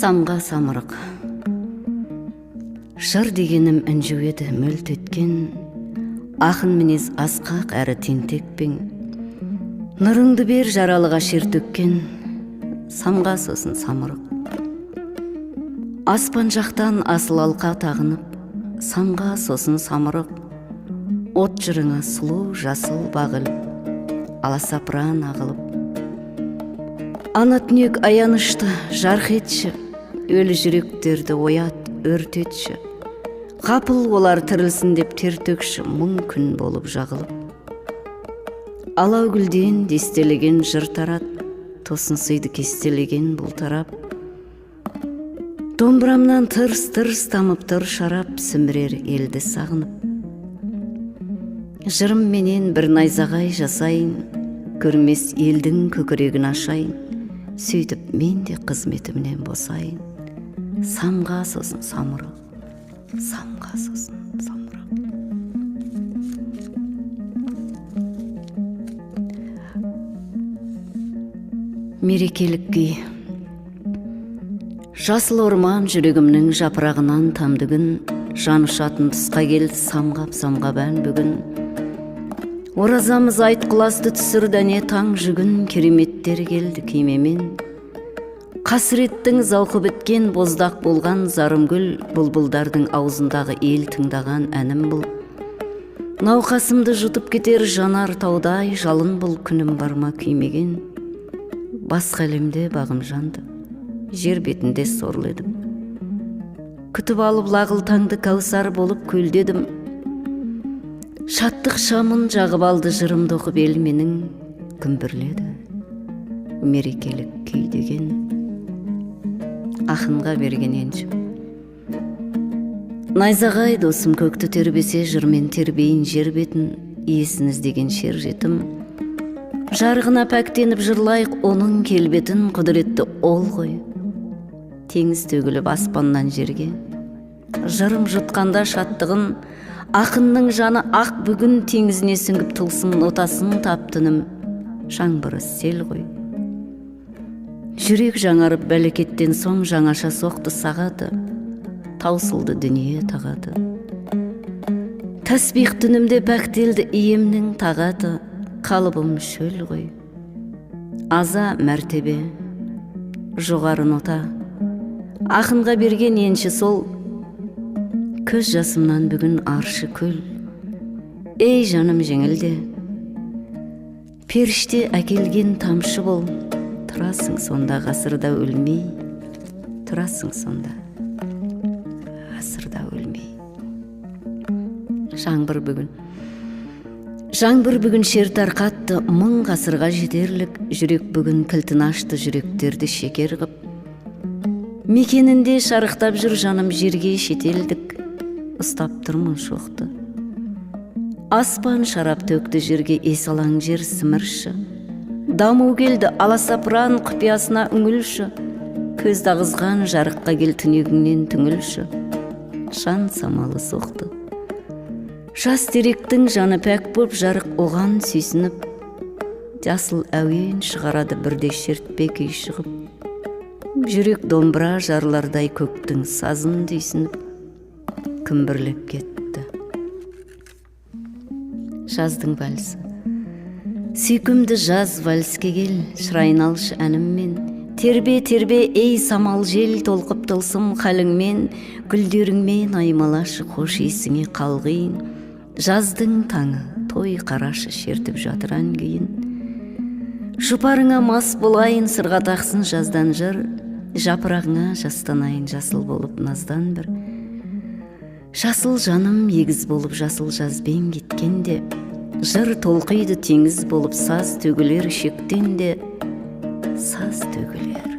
Самға самұрық. Жыр дегенім інжу еді мөлт еткен, ақын мінез асқақ әрі тентекпен. Нұрыңды бер жаралыға шер төккен, самға сосын самұрық. Аспан жақтан асыл алқа тағынып, самға сосын самұрық. От жырыңа сұлу жасыл бақ іліп, аласапыран ағылып. Ана түнек аянышты жарқ етші, өлі жүректерді оят, өртетші. Ғапыл олар тірілсін деп тер төкші, мың күн болып жағылып. Алау гүлден дестелеген жыр тарат, тосын сыйды кестелеген бұл тарап. Домбырамнан тырс-тырс тамып тұр шарап, сімірер елді сағынып. Жырым менен бір найзағай жасайын, көрмес елдің көкірегін ашайын, сөйтіп мен де қызметімнен босайын. Самға сосын самұрық, самға сосын самұрық. Мерекелік күй. Жасыл орман жүрегімнің жапырағынан тамды күн, жан ұшатын тұсқа келді самғап-самғап ән бүгін. Оразамыз айт құласты түсірді әне таң жүгін, кереметтер келді күймемен. Қасіреттің зауқы біткен боздақ болған зарымгүл, бұлбұлдардың аузындағы ел тыңдаған әнім бұл. Науқасымды жұтып кетер жанар таудай жалын бұл, күнім барма күймеген. Басқа әлемде бағым жанды, жер бетінде сорлы едім. Күтіп алып лағыл таңды кәусар болып көлдедім. Шаттық шамын жағып алды жырымды оқып ел менің, күмбірледі мерекелік күй деген ақынға берген еншім. Найзағай досым көкті тербесе, жырмен тербейін жер бетін, иесін іздеген шер жетім. Жарығына пәктеніп жырлайық оның келбетін, құдіретті ол ғой. Теңіз төгіліп аспаннан жерге, жырым жұтқанда шаттығын, ақынның жаны ақ бүгін теңізіне сүңгіп тылсым нотасын таптыным, жаңбыры сел ғой. Жүрек жаңарып бәлекеттен соң жаңаша соқты сағаты, таусылды дүние тағаты. Тәсбих түнімде пәктелді иемнің тағаты, қалыбым шөл ғой. Аза мәртебе, жоғары нота, ақынға берген енші сол, көз жасымнан бүгін аршы көл. Ей жаным жеңілде, періште әкелген тамшы бол, тұрасың сонда ғасырда өлмей, тұрасың сонда ғасырда өлмей. Жаңбыр бүгін. Жаңбыр бүгін шер тарқатты, мың ғасырға жетерлік, жүрек бүгін кілтін ашты жүректерді шекер ғып. Мекенінде шарықтап жүр жаным жерге шетелдік, ұстап тұрмын шоқты. Аспан шарап төкті жерге, есалаң жер сімірші. Даму келді аласапыран құпиясына үңілші, көзді ағызған жарыққа кел түнегіңнен түңілші. Жан самалы соқты. Жас теректің жаны пәк боп жарық оған сүйсініп, жасыл әуен шығарады бірде шертпе күй шығып. Жүрек домбыра жарлардай көктің сазын түйсініп, күмбірлеп кетті. Жаздың вальсі. Сүйкімді жаз вальске кел, шырайын алшы әніммен. Тербе, тербе, ей самал жел, толқып тылсым халіңмен, гүлдеріңмен аймалашы, хош иісіңе қалғиын. Жаздың таңы, той қарашы, шертіп жатыр ән күйін. Жұпарыңа мас болайын, сырға тақсын жаздан жыр, жапырағыңа жастанайын, жасыл болып наздан бір. Жасыл жаным егіз болып жасыл жазбен кеткенде, жыр толқиды теңіз болып саз төгілер шектен де, саз төгілер.